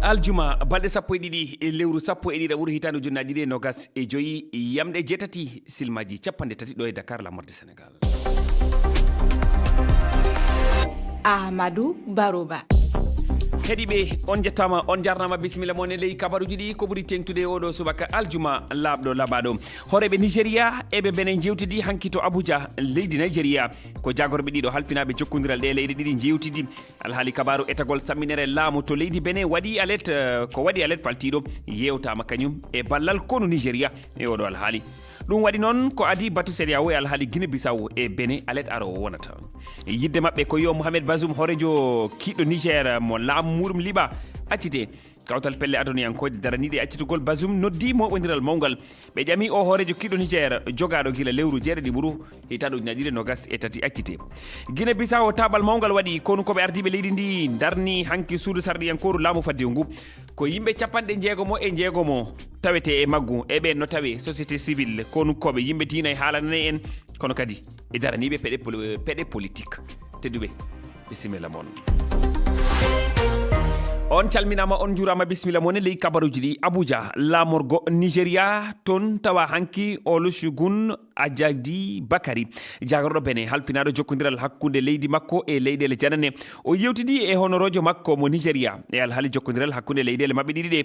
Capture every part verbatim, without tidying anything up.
Aljuma, balɗe sappo e ɗiɗi e lewru sappo e ɗiɗaɓuru hitaande ujunnaji ɗiɗi e nogas e joyi, yamɗe jeetati, silmaji capanɗe tati ɗo e Dakar, Lamorde Senegal. Ahmadou Baroba. Heɗiɓe, on jettama, on jarnama, bisimilla mon e ley kabaruji ɗi ko ɓuri teŋtude e oɗo subaka aljuma laaɓɗo laɓaɗo. Hooreɓe Nigeria e ɓe Benin jewtidi hanki to Abuja, leydi Nigeria. Ko jagorɓe ɗiɗo halfinaɓe jokkondiral ɗe leyɗe ɗiɗi jewtidi. Alhaali kabaru etagol samminere laamu to leydi Benin waɗi alet, eh, ko waɗi alet faltiɗo yewtama kañum e ballal konu Nigeria e oɗo alhaali. Ɗum waɗi noon ko adi batu CEDEAO e alhaali Guinée Bissau e Benin alet arowo wonata. Yidde maɓɓe ko yo Mohamed Bazoum, hoorejo kiɗɗo Niger mo laamu muɗum liɓa, accite. Kawtal pelle adoniyankooje daraniiɗe accitugol Bazoum noddi mooɓondiral mawngal. Ɓe ƴami o hoorejo kiɗɗo Niger jogaaɗo gila lewru jeeɗiɗiɓuru hitaande ujunnaji ɗiɗi e nogas e tati accite. Guinée Bissau, taabal mawngal waɗi konu koɓe ardiiɓe leydi ndi darni hanki suudu sarɗiyankooru laamu faddewu ngu. Ko yimɓe capanɗe jeegomo e jeegomo tawete e maggu, e ɓen no tawe société civile, konu koɓe yimɓe diina e haalanane en, kono kadi e daraniiɓe peɗe poli-, peɗe politique. Tedduɓe, bisimilla mon. On calminama, on juurama, bisimilla mon e ley kabaruji ɗi. Abuja, laamorgo Nigeria, toon tawa hanki Olusegun Ajadi Bakari, jagorɗo Benin, halfinaɗo jokkondiral hakkunde leydi makko e leyɗele janane. O yewtidi e honoroojo makko mo Nigeria e alhaali jokkondiral hakkunde leyɗele maɓɓe ɗiɗi ɗe.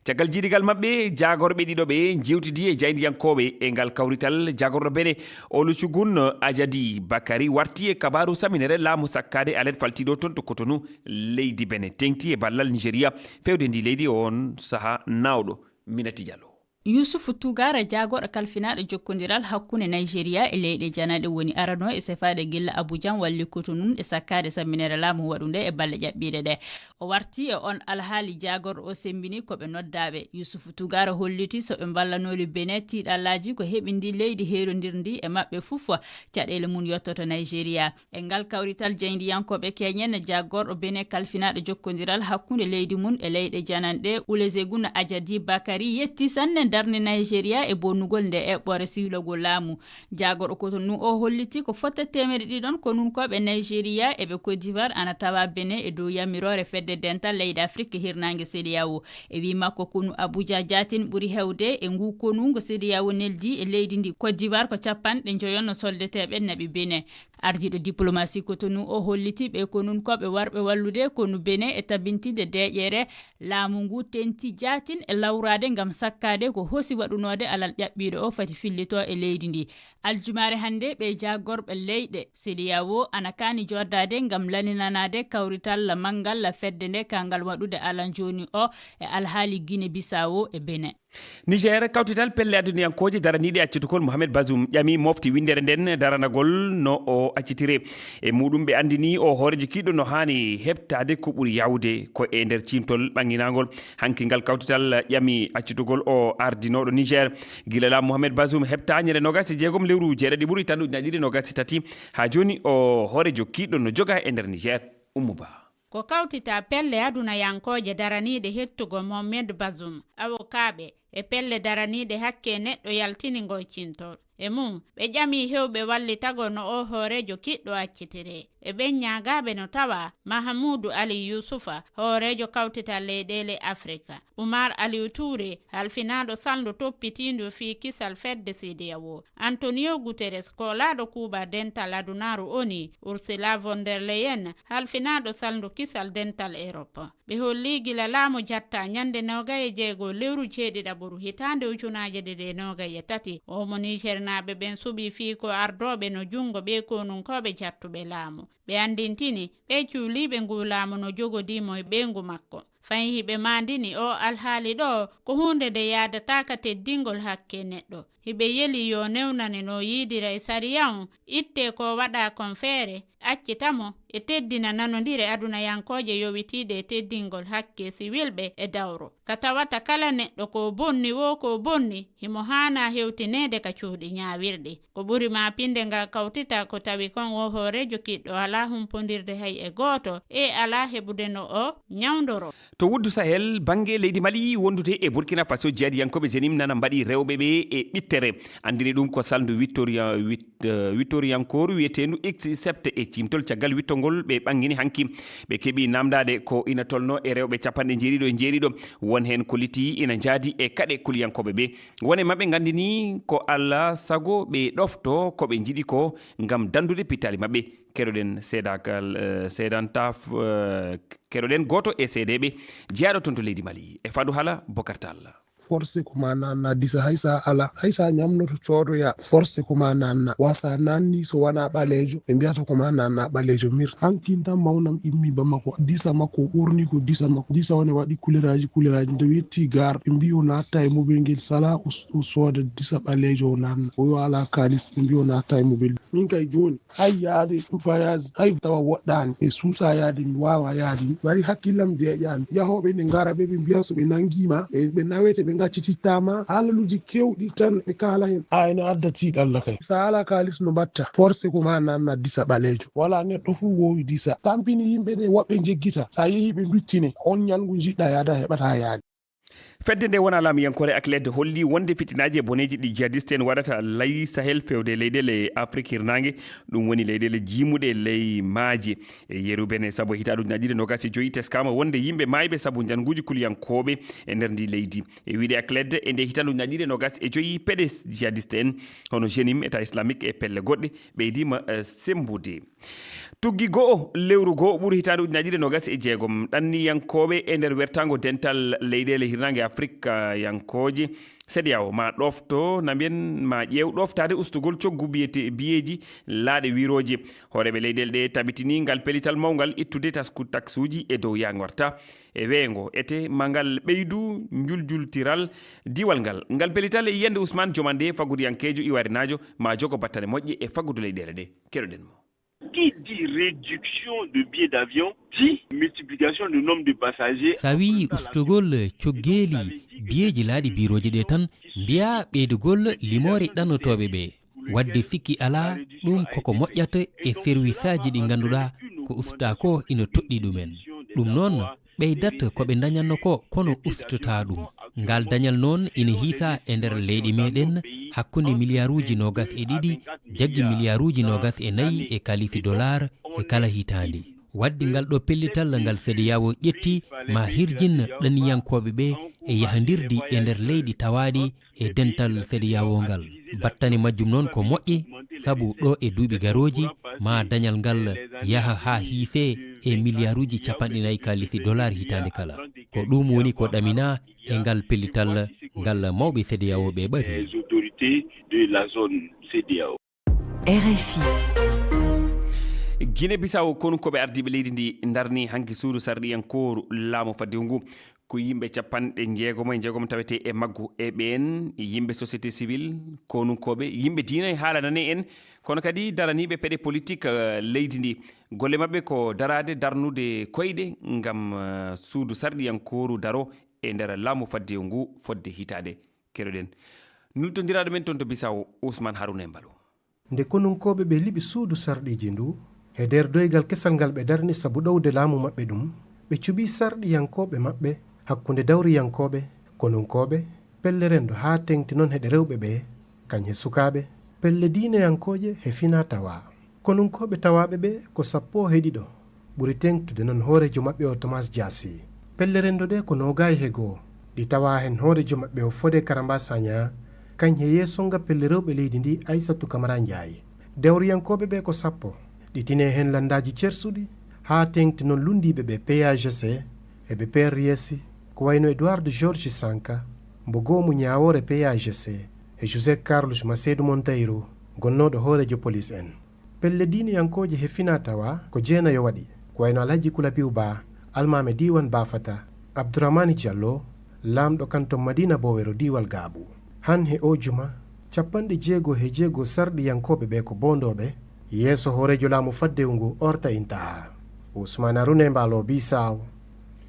Caggal jiidigal maɓɓe, jaagorɓe ɗiɗo ɓe jewtidi e jaayndiyankooɓe e ngal kawrital. Jaagorɗo Benin, Olusegun Ajadi Bakari, warti e kabaaru saminere laamu sakkaade alet faltiiɗo toon to Cotonou, leydi Benin, teŋti e ballal Nigeria fewde ndi leydi e on saha naawɗo. Minati Diallo. Yusufu Tugara, jaagorɗo kalfinaaɗo jokkondiral hakkunde Nigeria e leyɗe janaɗe, woni arano e sefaade gilla Abujan walli Cotonou e sakkaade saminere laamu waɗunde e balle ƴaɓɓiiɗe ɗe. O warti e on alhaali, jaagorɗo o semmbini ko ɓe noddaaɓe. Yusufu Tugara holliti so ɓe mballanooli Benin, tiiɗallaaji ko heɓindi leydi heerondirndi e maɓɓe fof, caɗeele mum yottoto Nigeria. E ngal kawrital, jaayndiyankooɓe keñen, jaagorɗo Benin kalfinaaɗo jokkondiral hakkunde leydi mum e leyɗe jananɗe, Olusegun Ajadi Bakari, yetti sanne darnde Nigeria e bonnugol nde eɓɓoore siwlagol laamu. Jaagorɗo Cotonou o holliti ko fotta teemedde ɗiɗon konunkooɓe Nigeria e ɓe Côte d'Ivoire ana tawa Benin e dow yamiroore Fedde Dental Leyɗe Afrik Hirnaange, CEDEAO. E wii makko, konu Abuja jaatin ɓuri heewde e ngu konu ngo CEDEAO neldi e leydi ndi Côte d'Ivoire ko capanɗe njoyon soldeteeɓe naɓi Benin. Ardiiɗo diplomasi Cotonou o holliti ɓe konunkooɓe warɓe wallude konu Benin e tabintinde deeƴere laamu ngu, teŋti jaatin e lawraade ngam sakkaade ko hosi waɗunoode alal ƴaɓɓiiɗo o fati fillito e leydi ndi. Aljumaare hannde, ɓe jaagorɓe leyɗe CEDEAO ana kaani joddaade ngam laninanaade kawrital manngal fedde nde kangal waɗude alan jooni o e alhaali Guinée Bissau e Benin. Niger, kawtital pelle aduniyankooje daraniiɗe accitugol Mohamed Bazoum ƴami mofti winndere nden daranagol no o accitire. E muɗum ɓe anndini o hoorejo kiɗɗo no haani heɓtaade ko ɓuri yawde ko e nder ciimtol ɓannginangol. Hanki ngal kawtital ƴami accitugol o ardinooɗo Niger. Gila laamu Mohamed Bazoum heɓta ñande nogas e jeegom lewru jeeɗiɗiɓuru hitaande ujunnaji ɗiɗi nogas e tati, haa jooni o hoorejo kiɗɗo no joga e nder Niger. Ummu Ba. Ko kawtita pelle adunayankooje daraniiɗe heɓtugol Mohamed Bazoum, awokaaɓe, e pelle daraniiɗe hakke neɗɗo yaltini ngol ciimtol. E mum, ɓe ƴami heewɓe wallitagol no o hooreejo kiɗɗo accitire. E ɓen ñaagaaɓe no tawa Mahamuudu Ali Yusufa, hooreejo kawtital leyɗeele Afrika, Umar Aliyu Tuure, halfinaaɗo salndu toppitiindu fii kisal fedde CEDEAO, Antonio Guterres, koolaaɗo kuuba dental adunaaru ONU, Ursula von der Leyen, halfinaaɗo salndu kisal dental Erop. Ɓe holli gila laamu jatta ñande noogay e jeego lewru jeeɗiɗaɓuru hitaande ujunaaje ɗiɗi e noogay e tati, o mo Nigernaaɓe ɓen suɓii fii ko ardooɓe no junngo ɓee konunkooɓe jattuɓe laamu. Ɓe anndintini, ɓee cuuliiɓe nguu laamu no jogodii mo e ɓeyngu makko. Fayin hiɓe maandini oo alhaali ɗoo, ko huunde nde yaadataa ka teddingol hakke neɗɗo. Hiɓe yeli yo newnane no yiidira e sariya on, ittee ko waɗaa kon feere, accita mo, e teddina nanondire adunayankooje yowitiiɗe e teddingol hakke siwilɓe e dawro. Ka tawata kala neɗɗo ko bonni woo ko bonni, himo haanaa hewtineede ka cuuɗi ñaawirɗi. Ko ɓuri maapinde ngal kawtita ko tawi kon oo hooreejo kiɗɗo alaa humpondirde hay e gooto, e alaa heɓude no o ñawndoroo. To wuddu Sahel, bannge leydi Mali wondude e Burkina Faso, jihaadiyankooɓe jenim nana mbaɗi rewɓe ɓe e ɓiɓɓe tere. Anndini ɗum ko salndu Wittoria-, Wit-, eh, Wittoriyankooru wiyeteendu X sept e ciimtol. Caggal wittongol ɓe ɓangini hanki. Ɓe keɓi namdaade ko ina tolno e rewɓe capanɗe njeeɗiɗo e njeeɗiɗo. Won heen ko litii ina njaadi e kaɗe kuliyankooɓe ɓe. Won e maɓɓe nganndini ko alaa sago ɓe ɗofto ko ɓe njiɗi ko ngam danndude pittaali maɓɓe. Keɗoɗen seedakal, eh, seedanta, eh, keɗoɗen gooto e seedeeɓe jeyaaɗo toon to leydi Mali. E fandu haala Bokar Tall. Forcé ko ma nanna disa, hay sa ala, hay sa ñamnoto coodoya, forcé ko ma nanna. Wa sa nanni so wona ɓaleejo, ɓe mbiyata ko ma nanna ɓaleejo. Mir hankin tan mawnam immi Bamako, disa makko ɓorni ko disa makko. Disa woni waɗi kuleraji, kuleraji. Nde wetti gar, ɓe mbi o natta e mobile ngel sala, o s-, o sooda disa ɓaleejo o nanna. O yo ala kalis, ɓe mbi o natta e mobile. Min kay jooni, hay yaade voyage, hay tawa woɗɗaani. E suusa yaade, mi waawa yaade. Mi waɗi hakkillam deeƴaani. Yahooɓe ne ngara ɓe, ɓe mbiya so ɓe nanngii ma, ɓe, ɓe nawete, ɓe ngaccititta ma. Haalaluuji keewɗi tan ɓe kaala heen. A ene adda tiiɗalla kay. So a alaa kaalis no mbaɗta? Forcé ko ma nanna disa ɓaleejo. Wala neɗɗo fof woowi disa. Tampini yimɓe ɓe, woɓɓe njeggita. So a yehii ɓe nduttine, on ñalngu njiɗɗa yaade a heɓataa yaade. Fedde nde wona laamiyankoore Akledde holli wonde fitinaaji e boneeji ɗi jihadiste en waɗata laayi Sahel fewde leyɗeele Afrik hirnaange, ɗum woni leyɗeele jiimuɗe ley maaje. E yeru bene sabu hitaande ujunaaji ɗiɗi e noogas e joyi teskaama wonde yimɓe maayɓe sabu njannguuji kuliyankooɓe e nder ndi leydi. E wiyde Akledde e nde hitaande ujunaaji ɗiɗi e noogas e joyi peɗe jihadiste en hono jenim, État islamique e pelle goɗɗe ɓeydiima, eh, semmbude. Tuggi go'o lewru goo ɓuru hitaande ujunaaji ɗiɗi e noogas e jeegom, ɗanniyankooɓe e nder wertaango dental leyɗeele hirnaange Afrik, ah, yankooje, CEDEAO, ma ɗofto, na mbiyen ma ƴeew ɗoftaade ustugol coggu biyete-, biyeeji laaɗe wirooje. Hooreeɓe leyɗeele ɗe tabitini ngal pellital mawngal ittude tasku taksuuji e dow yaangorta e weeyngo ete ma ngal ɓeydu njuljultiral diiwal ngal. Ngal pellital e yiyannde Ousmane Diomandé, faggudiyankeejo iwarinaajo, ma jogo battane moƴƴe e faggudu leyɗeele ɗe. Keɗoɗen mo. Qui dit réduction de billets d'avion dit multiplication du nombre de passagers. So a wii ustugol coggeeli biyeeji laaɗe birooje ɗe tan, mbiyaa ɓeydugol limoore ɗannotooɓe ɓe. Waɗde sikki alaa, ɗum koko moƴƴata e serwisaaji ɗi ngannduɗaa ko ustaa ko ina toɗɗii ɗumen. Ɗum noon, ɓeydat ko ɓe ndañatno ko, kono ustataa ɗum. Ngal dañal noon ina hiisa e nder leyɗe meɗen, hakkunde miliyaaruuji noogas e ɗiɗi jaggi miliyaaruuji noogas e nayi e kaalisi dolaar e kala hitaande. Waɗde ngal ɗo pellital ngal CEDEAO ƴetti ma hirjin ɗanniyankooɓe ɓe e yahandirdi e nder leyɗe tawaaɗe e dental CEDEAO ngal. Battane majjum noon ko moƴƴe, sabu ɗo e duuɓi garooji, ma dañal ngal yaha haa hiisee e miliyaaruuji capanɗe nayi kaalisi dolaar hitaande kala. Ko ɗum woni ko ɗaminaa e ngal pellital ngal mawɓe CEDEAO ɓe ɓadi. Les autorités de la zone CEDEAO. R F I. Guinée Bissau, konu ko ɓe ardiiɓe leydi ndi ndarni hanki suudu sarɗiyankooru laamu faddewu ngu. Ko yimɓe capanɗe njeegomo e njeegomo tawetee e maggu. E ɓeen yimɓe société civile, konunkooɓe, yimɓe diina e haala nane en, kono kadi daraniiɓe peɗe politik, eh, leydi ndi. Golle maɓɓe ko daraade, darnude koyɗe ngam, eh, suudu sarɗiyankooru daro e nder laamu faddewu ngu fodde hitaande. Keɗoɗen nultondiraaɗo men toon to Bissau, Ousmane Harouna Embalo. Nde konunkooɓe ɓe liɓi suudu sarɗiiji ndu, he nder doygal kesal ngal ɓe darni sabu ɗowde laamu maɓɓe ɗum, ɓe cuɓii sarɗiyankooɓe maɓɓe hakkunde dawriyankooɓe, konunkooɓe, pelle renndo haa teeŋti noon he ɗe rewɓe ɓe, kañ he sukaaɓe, pelle diineyankooje he finaa tawaa. Konunkooɓe tawaaɓe ɓe ko sappo he ɗiɗo, ɓuri teeŋtude noon hooreejo maɓɓe o Thomas Diassi. Pelle renndo ɗe ko noogaay he goo, ɗi tawaa heen hooreejo maɓɓe o Fodé Karamba Sagna, kañ he yeesonga pelle rewɓe leydi ndi Aissatou Camara Ndiaye. Dewriyankooɓe ɓe ko sappo, ɗi tinee heen lanndaaji cersuɗi, haa teeŋti noon lunndiiɓe ɓe P A G C, e ɓe Pierre Riessi, ko wayno Eduardo Jorge Sanka, mbo goomu ñaawoore P A G C, e José Carlos Macedo Monteiro, gonnooɗo hooreejo police en. Pelle diineyankooje he finaa tawaa ko jeenayo waɗi, ko wayno Alhaji Kulabiw Ba, almaame diiwaan Bafata, Abdourahmane Diallo, laamɗo kanton Madina Bowero diiwal Gaaɓu. Han he oo juma, capanɗe jeego he jeego sarɗiyankooɓe ɓe ko boondooɓe, yeeso hooreejo laamu faddewu ngu Orta Intaha. Ousmane Harouna Embalo, Bissau,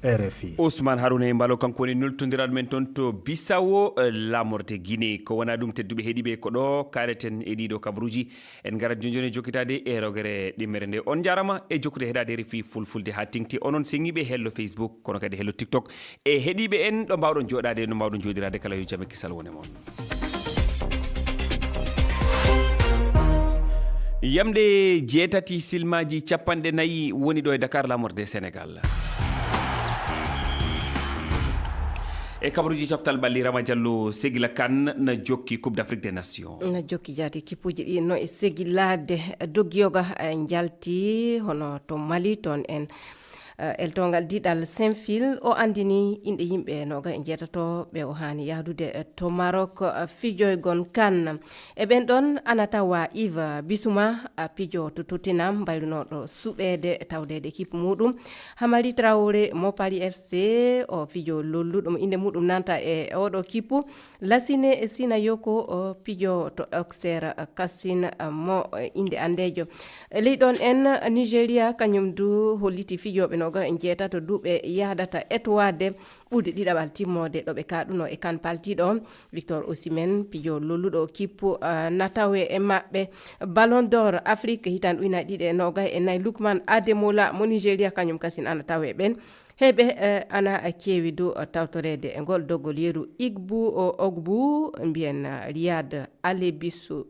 R F I. Ousmane Harouna Embalo, kanko woni nultondiraaɗo men toon to Bissau, eh, laamorde Guinée. Ko wonaa ɗum, tedduɓe heɗiiɓe, ko ɗo kaaleten e ɗiiɗo kabaruuji. En ngarat jooni jooni e jokkitaade e rogere ɗimmere nde. On njaaraama e jokkude heɗaade R F I Fulfulde haa teeŋti. Onon seŋiiɓe hello Facebook, kono kadi hello TikTok. E heɗiiɓe en ɗo mbaawɗon jooɗaade, no mbaawɗon jooɗiraade kala, yo jam e kisal wone mon. Yamɗe jeetati silmaaji capanɗe nayi woni ɗo e Dakar, Lamorde Sénégal. E kabaruuji coftal ɓalli, Rama Diallo, Segila Kan na jokki Coupe d'Afrique des Nations. Na jokki jaati kippuuji ɗi no e segilaade doggiyoga, eh, njalti hono to Mali, toon en Eh, eltongal diɗal Saint-Fil, o anndini inɗe yimɓe noga e jeetato ɓe o haani yahdude, eh, to Maroc, eh, fijoygon kan. E ɓen ɗon ana tawa Yves Bissouma, ah, pijo to Tottenham, mbaylunooɗo suɓeede tawdeede équipe muɗum. Hamadi Traoré mo Paris F C, o fijo lolluɗo mo innde muɗum nanta e oɗo kippu. Lasine Sinayoko, o pijo to Auxerre, Kassin, mo innde anndeejo. Ley ɗon en, Nigeria, kañum du holliti fijooɓe noga e njeetato du ɓe yahdata etowaade ɓurde ɗiɗaɓal timmoode ɗo ɓe kaaɗuno e kan paltiiɗo on. Victor Osimhen, pijo lolluɗo kippu, ah, na tawe e maɓɓe. Ballon d'Or Afrique hitan ujunaaji ɗiɗi e noga e nayi, Lukman Ademola mo Nigeria, kañum kasin ana tawe e ɓen. Heɓe, eh, ana keewi dow, eh, tawtoreede e ngol doggol yeru. Igbu, o, Ogbu, mbiyen, eh, Riyad Alebisu,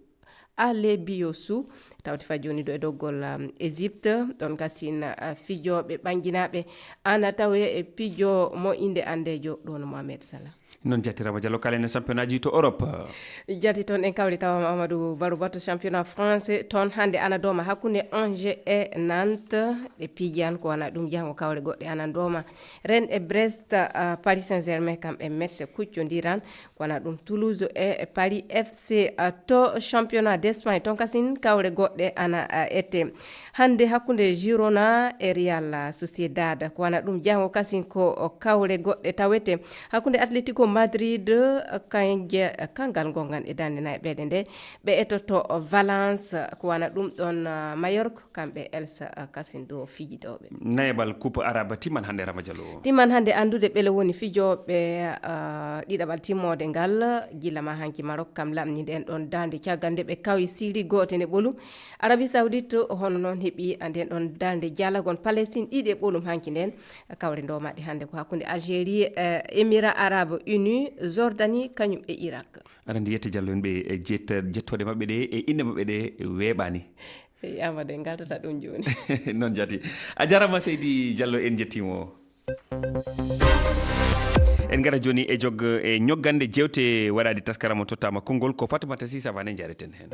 Alebiosu, tawti faa jooni dow e doggol, um, Égypte. Ɗon kasin, eh, fijooɓe ɓanginaaɓe ana tawe e pijo mo innde anndeejo ɗo no Mohamed Salah. Noon jatirama Diallo, kalen e championnat ji to Europe. Jati toon en kawri tawa Amadou Barou Bato championnat français. Toon hannde ana dooma hakkunde Angers e Nantes. Ɗe piijan ko wana ɗum jahango kawre goɗɗe ana dooma. Rennes e Brest, ah, Paris Saint-Germain kamɓe match kuccondiran. Ko wana ɗum Toulouse e Paris F C, ah, to championnat d'Espagne. Toon kasin kawre goɗɗe ana, ah, ete. Hannde hakkunde Girona e Real Sociedad, ko wana ɗum jahango kasin ko kawre goɗɗe tawete. Hakkunde Atletico Madrid, kanje, kangal ngongan e darnde nayaɓeede nde, ɓe etoto Valence, ko wana ɗum ɗon, ah, Mallorca, kamɓe Elsa, ah, kasin ɗo fijidooɓe. Nayaɓal Coupe Arabe timman hannde, Rama Diallo. Timman hannde anndude ɓele woni fijooɓe, ah, ɗiɗaɓal timmoode ngal, gila ma hanki Maroc kam lamni nden ɗon darnde caggal nde ɓe kawi siri goote nde ɓolum. Arabie Saoudite hono noon heɓi nden ɗon darnde jalagon Palestine ɗiɗi e ɓolum hanki nden. Kawre ndomaɗe hannde ko hakkunde Algérie, eh, Émirats Arabes Unis, Jordanie, kañum e Irak. Aɗa anndi yette Diallo en ɓe e jetta-, jettoɗe maɓɓe ɗe e inɗe maɓɓe ɗe weeɓaani. Eyi, Amadou, en ngaltata ɗum jooni. Noon jaati. A jarama seydi Diallo, en njettiima o. En ngara jooni e jog-, e ñoggande jeewte waɗaade taskara mo tottaama konngol, ko Fatumata Sisa Bane njareten heen.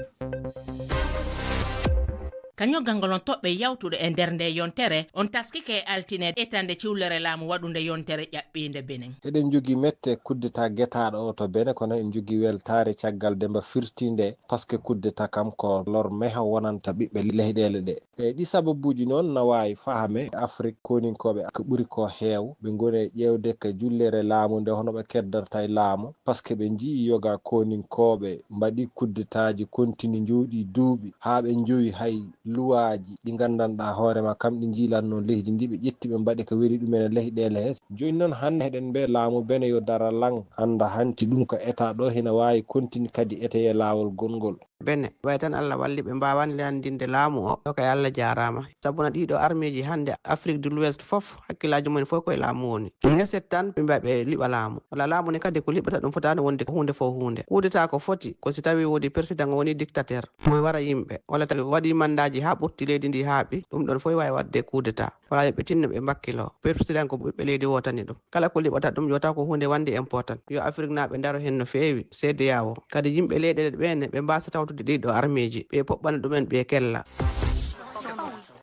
Ka ñoggal ngol on toɓɓe yawtuɗo e nder nde yontere, on taskike e altine etande ciwlere laamu waɗunde yontere ƴaɓɓiinde Benin. Eɗen njogii mette kuddeta getaaɗo o to Benin, kono en njogii weltaare caggal Demba firti nde, parce que kuddeta kam ko lor meho wonanta ɓiɓɓe leyɗeele ɗe. E ɗi sababuuji noon na waawi fahame Afrik koninkooɓe ko ɓuri ko heew, ɓe ngoni e ƴeewde ka jullere laamu nde hono ɓe keddarta e laamu, parce que ɓe njii yoga koninkooɓe mbaɗi kuddetaaji kontini njooɗi duuɓi haa ɓe njowi hay luwaaji ɗi nganndanɗaa hoore ma kam ɗi njiilanno leydi ndi, ɓe ƴetti ɓe mbaɗi ko weli ɗumen e leyɗeele he. Jooni noon hannde heɗen mbee laamu Benin yo dara lang, hannda hanti ɗum ko eta ɗo hina waawi kontini kadi eteye laawol gongol. Benin, way tan Allah walli ɓe mbaawani landinde laamu o, ɗo kay Allah jaaraama. Sabu na ɗiɗo armeeji hannde Afrique de l'Ouest fof, hakkillaaji mumen fof koye laamu woni. Neset tan ɓe mbiya ɓe liɓa laamu. Wala laamu ne kadi ko liɓata ɗum fotaani wonde ko huunde fof huunde. Kudeta ko foti, ko si tawi woodi président o woni dictateur, mo wara yimɓe, wala tawi waɗi mandaaji haa ɓurti leydi ndi haaɓi, ɗum ɗon fof waawi waɗde kudeta. Wala yo ɓe tinno ɓe mbakkilo. Président ko ɓiɓɓe leydi wotani ɗum. Kala ko liɓata ɗum yo taw ko huunde wande important. Yo Afriknaaɓe ndaro heen no feewi, C D A O. Kadi yimɓe leyɗeele ɓee ne ɓe mbaasa tawtude ɗii ɗoo armeeji, ɓe poɓɓana ɗumen ɓe kella.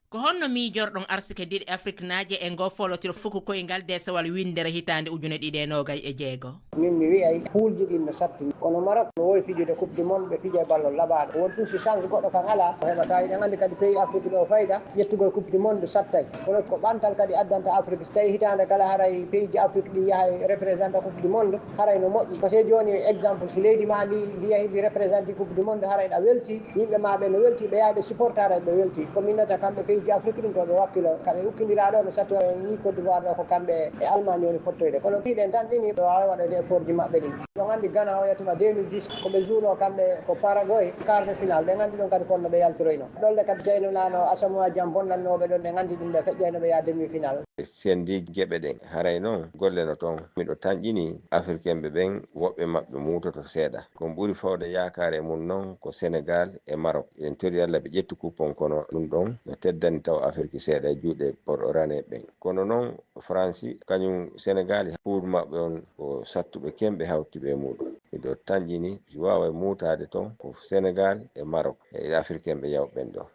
Ko honno miijorɗon arsike ɗiɗi Afriknaaje e ngoo folotiro fuku koyngal desewal winndere hitaande ujune ɗiɗi e noogay e jeego? Min mi wi'ay puulji ɗin no satti. Kono Maroc no wowi fijude Coupe du Monde, ɓe fija e ballon laɓaaɗo. Won tun si chance goɗɗo kan alaa, o heɓata. Eɗen anndi kadi pays Afrique ɗo fayda, ƴettugol Coupe du Monde sattay. Kono ko ɓantal kadi addanta Afrique. So tawi hitaande kala haray pays ji Afrique ɗi yahay représenta Coupe du Monde, haray no moƴƴi. Ko sey jooni exemple, si leydi ma ndi, ndi yahi ndi représenti Coupe du Monde, haray ɗa welti, yimɓe ma ɓe no welti, ɓe yahay ɓe supporta, haray ɓe welti. Ko minnata kamɓe pays Afrique ɗum ko ɓe wakkilo, kaɓe ukkindira ɗo no sattu en ni Côte d'Ivoire ɗo ko kamɓe e Allemagne woni fottoyde. Kono piɗen tan ɗini ɓe waawi waɗoyde effort ji maɓɓe ɗin. On anndi Ghana o yettuno deux mille dix, ko ɓe juuno kamɓe ko Paraguay, quart de finale. Ɓen anndi ɗon kadi kono no ɓe yaltiroyno. Ɗolle kadi tawi no laano Asamoah Gyan bonnannooɓe ɗon, ɓen anndi ɗum ɓe feƴƴayno ɓe yaha demi finale. Sendi geɓe ɗen, haray noon golle no toon. Miɗo tanƴini Africain ɓe ɓen, woɓɓe maɓɓe muutoto seeɗa. Ko ɓuri fawde yaakaare mum noon ko Senegal e Maroc. Eɗen tori Allah ɓe ƴettu kuppon, kono ɗum ɗon no teddani taw Afirki seeɗa e juuɗe ɓorɗo raneeɓe ɓen. Kono noon Faransi, kañum Senegal, huur maɓɓe on ko sattuɓe kemɓe hawtiɓe e muuɗum. Miɗo tanƴini si waawa muutaade toon ko Senegal e Maroc e Africain ɓe yawɓe ɓen ɗo.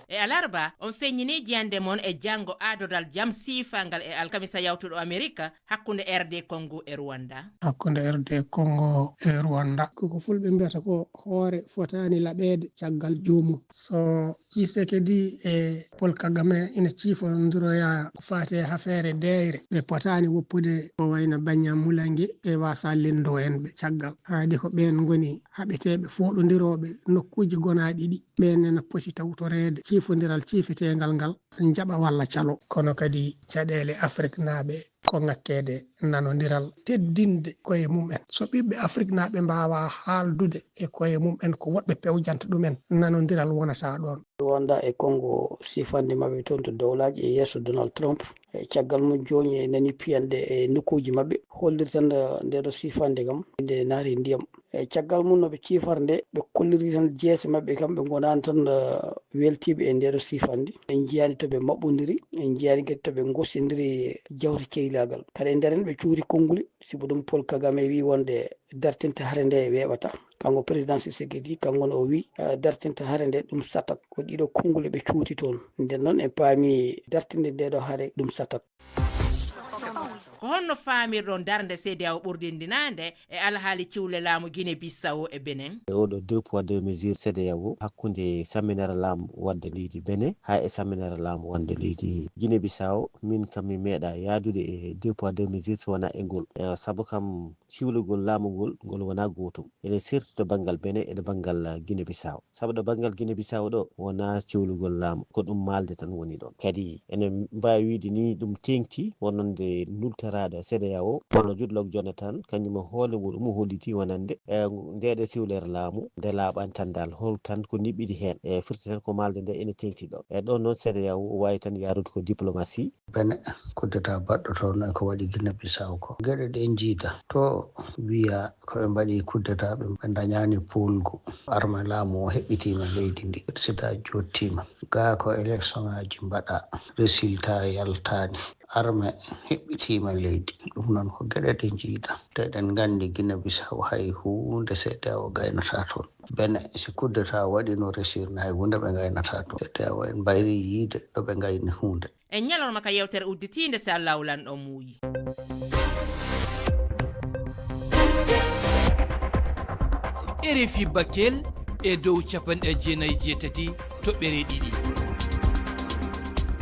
E alarba, on feññini jiyannde mon e janngo aadodal jam siifangal e alkamisa yawtuɗo Amerika hakkunde R D Congo e Rwanda. Hakkunde R D Congo e Rwanda. Koko fulɓe mbiyata ko hoore fotaani laɓeede caggal joomum. So Tshisekedi e Paul Kagame ina ciifondiroya ko faati e hafeere deeyre, ɓe potaani woppude ko wayno Banyamulenge e Wasa Lendo en ɓe caggal. Haadi ko ɓeen ngoni haɓeteeɓe fooɗondirooɓe nokkuuji gonaaɗi ɗi. Ɓeen ene poti tawtoreede ciifondiral ciifeteengal ngal, njaɓa walla calo. Kono kadi caɗeele Afriknaaɓe ko ŋakkeede nanondiral, teddinde koye mum en. So ɓiɓɓe Afriknaaɓe mbaawaa haaldude e koye mum en, ko woɗɓe pewjanta ɗum en, nanondiral wonataa ɗoon. Rwanda e Congo, siifannde maɓɓe toon to dowlaaji e yeeso Donald Trump. E caggal mum jooni e nani piyanɗe e nokkuuji maɓɓe, holliri tan ndeeɗo siifannde kam nde naati ndiyam. E caggal mum no ɓe ciifata nde, ɓe kolliri tan jeese maɓɓe kam, ɓe ngonaani tan weltiiɓe e ndeeɗo siifannde. En njiyaani to ɓe maɓɓondiri, en njiyaani kadi to ɓe ngosindiri jawte ceylaagal. Kadi e nder en ɓe cuuri konnguli, sibu ɗum Paul Kagame wii wonde dartinte hare nde weeɓata. Kanko président Tshisekedi, kanko no o wii, eh, dartinte hare nde ɗum sattat. Ko ɗiɗo konnguli ɓe cuuti toon. Nden noon en paami dartinde ndeeɗo hare ɗum sattat. Ko honno faamirɗon darnde C D A O ɓurdindinaande e alhaali ciwle laamu Guinée Bissau e Benin? E oɗo deux poids deux mesures C D A O hakkunde samminere laamu wonde leydi Benin haa e samminere laamu wonde leydi Guinée Bissau, min kam mi meeɗa yaadude e deux poids deux mesures so wonaa e ngol. Eh, sabu kam ciwlugol laamu ngol, ngol wonaa gootum. Ene serti to banngal Benin e to banngal Guinée Bissau. Sabu ɗo banngal Guinée Bissau ɗo wonaa ciwlugol laamu, ko ɗum maalde tan woni ɗoon. Kadi ene mbaawi wiyde ni ɗum teeŋti wonande nultoraaɗo C D A O, walla Goodluck Jonathan, kañum e hoore mum omo holliti wonande, eh, ndeeɗo siwlere laamu nde laaɓaani tan dal, hol tan ko niɓɓiɗi heen. E firti tan ko maalde nde ene teeŋti ɗoon. E ɗoon noon C D A O waawi tan yaarude ko diplomatie. Benin, coup d'État baɗɗo toon e ko waɗi Guinée Bissau ko. Geɗe ɗe njiida to wiya ko ɓe mbaɗi coup d'État, ɓe ndañaani poolgu. Arme laamu o heɓɓitiima leydi ndi. Président jottiima. Gaa ko élection ŋaaji mbaɗa. Résultat yaltaani. Arme heɓɓitiima leydi. Ɗum noon ko geɗe ɗe njiida. Te eɗen nganndi Guinée Bissau hay huunde C D A O gaynataa toon. Benin, si coup d'État waɗi no resir na hay huunde ɓe ngaynataa toon. C D A O en mbayri yiide ɗo ɓe ngayni huunde. En ñalorma ka yewtere udditiinde, si Allaahu Lanɗo muuyi. R F I Bakel e dow capanɗe jeenayi e jeetati toɓɓere ɗiɗi.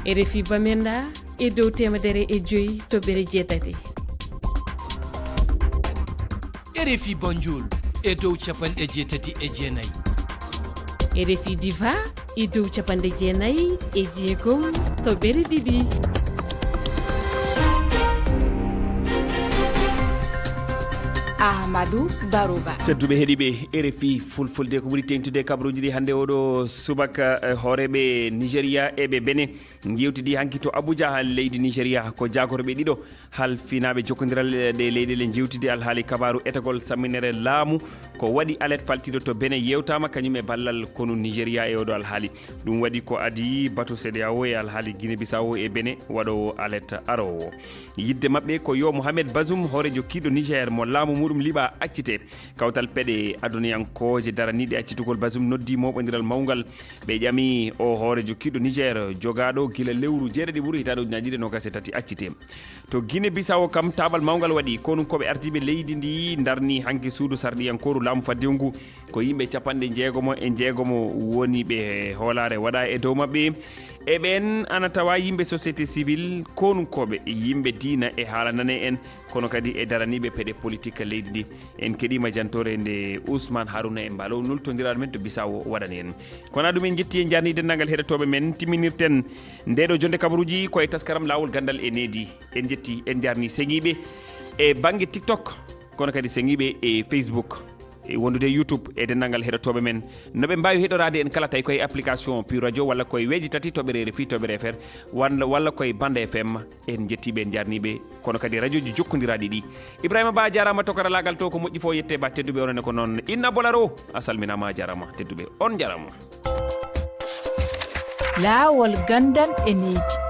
R F I Bamenda e dow teemedere e joyi toɓɓere jeetati. R F I Banjul e dow capanɗe jeetati e jeenayi. R F I Diva e dow capanɗe jeenayi e jeegom toɓɓere ɗiɗi. Ahmadou Barouba. Tedduɓe heɗiiɓe R F I Fulfulde, ko ɓuri teeŋtude e kabaruuji ɗi hannde oɗo subaka, eh, hooreeɓe Nigeria e ɓe Benin njeewtidi hanki to Abuja haa leydi Nigeria. Ko jaagorɓe ɗiɗo halfinaaɓe jokkondiral ɗe leyɗeele njeewtidi alhaali kabaaru etagol samminere laamu ko waɗi alet faltiiɗo to Benin yeewtaama kañum e ballal konu Nigeria e oɗo alhaali. Ɗum waɗi ko adii batu C D A O e alhaali Guinée Bissau e Benin waɗoowo alet aroowo. Yidde maɓɓe ko yo Mohamed Bazoum, hooreejo kiiɗo Niger mo laamu muuɗum liɓa, accite. Kawtal peɗe aduniyankooje daraniiɗe accitugol Bazoum noddi mooɓondiral mawngal. Ɓe ƴami o hooreejo kiiɗo Niger jogaaɗo gila lewru jeeɗiɗi ɓuru hitaande ujunaaji ɗiɗi e noogas e tati accite. To Guinée Bissau kam, taabal mawngal waɗi. Konunkooɓe ardiiɓe leydi ndi ndarni hanki suudu sarɗiyankooru laamu faddewu ngu. Ko yimɓe capanɗe njeegomo e njeegomo woni ɓe hoolaare waɗa e dow maɓɓe. E ɓeen ana tawa yimɓe société civile, konunkooɓe, yimɓe diina e haala nane en, kono kadi e daraniiɓe peɗe politique leydi. leydi ndi. En keɗiima jantoore nde Ousmane Harouna e Mbaalo nultondiraaɗo men to Bisawo waɗani en. Kono ɗum en njetti e njarni denndaangal heɗotooɓe men, timminirten ndeɗo jonde kabaruuji ko e taskaram Laawol Ganndal e Needi. En njetti, en njarni seŋiiɓe e bannge TikTok, kono kadi seŋiiɓe e Facebook, e wondude e YouTube e denndaangal heɗotooɓe men. No ɓe mbaawi heɗoraade en kala tawi koye application Pure Radio walla koye weeji tati toɓɓere R F I toɓɓere F R walla, walla koye Bande F M. En njettiiɓe, en njarniiɓe, kono kadi rajooji jokkondiraaɗi ɗi. Ibrahima Ba jaaraama to karalaagal to, ko moƴƴi fof yette ba tedduɓe, onon ne ko noon. Inna Bolaro, a salminaama, a jaaraama tedduɓe, on njaaraama. Laawol Ganndal e Needi.